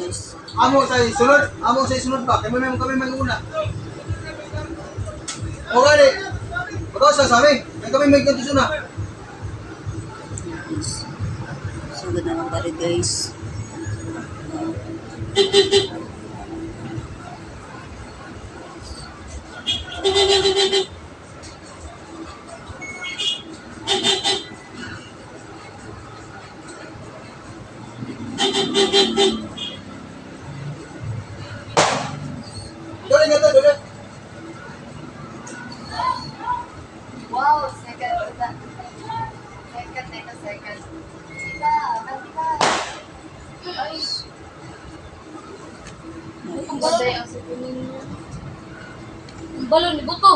Guys. Amo sa sunod pa. Kami may kami manguna. O gani. Pagaw sa sami. Kay kami may ganito suna. Guys. Sugod na lang pare, guys. Dole nga to, dole. Wow, second na. Second na ito, second. Diba? Diba? Ay, Guys. baday ang sipunin mo. Ang balon ni buto.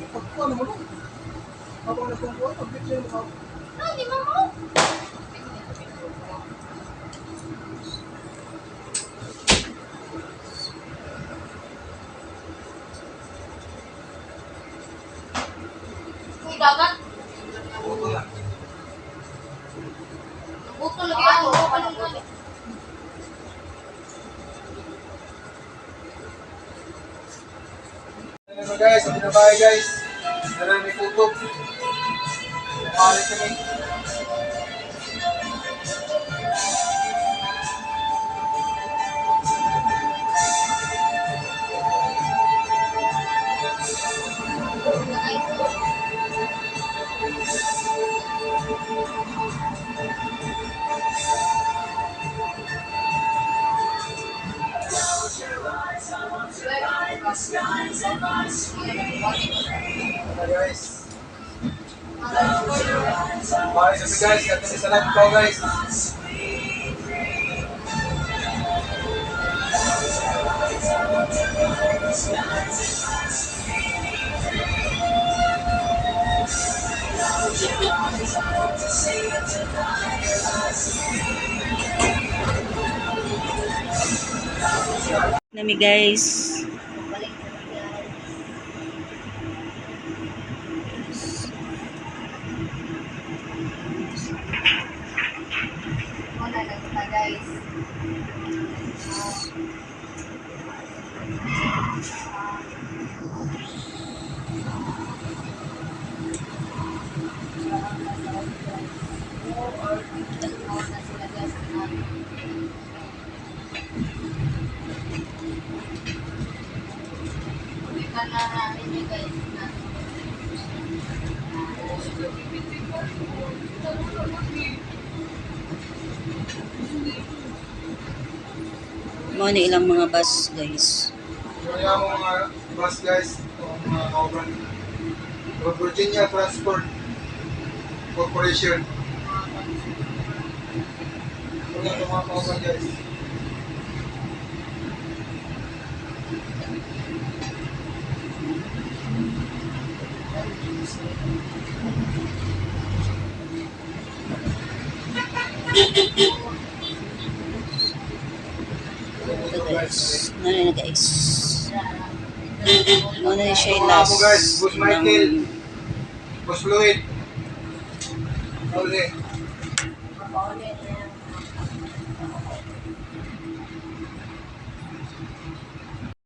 Pagkuha mo mo. Habang nagkukuha, pag-picture mo ka. Ah, di mo. Uy, dagat. Buto na. Buto lagi ako. Balon gani. Ano guys, ang binabahay guys. Dala ni Kutob. Kumari kami. Ano guys. Bye sa guys, katong sa lahat ko guys. Nami, guys. Balik na lang, guys. Muna lang kita, guys. Na sila, guys. Uwi ka na namin niya, guys. Na. Mo ni ilang mga bus, guys. Kaya mo mga bus guys, o mga kauban. Virginia Transport Corporation. Wala itong mga kauban guys. Ito, guys. Ano na, guys. Mo na siya yung Mga last amo guys, Boss Michael, ng Boss Lloyd. Uli. Pauli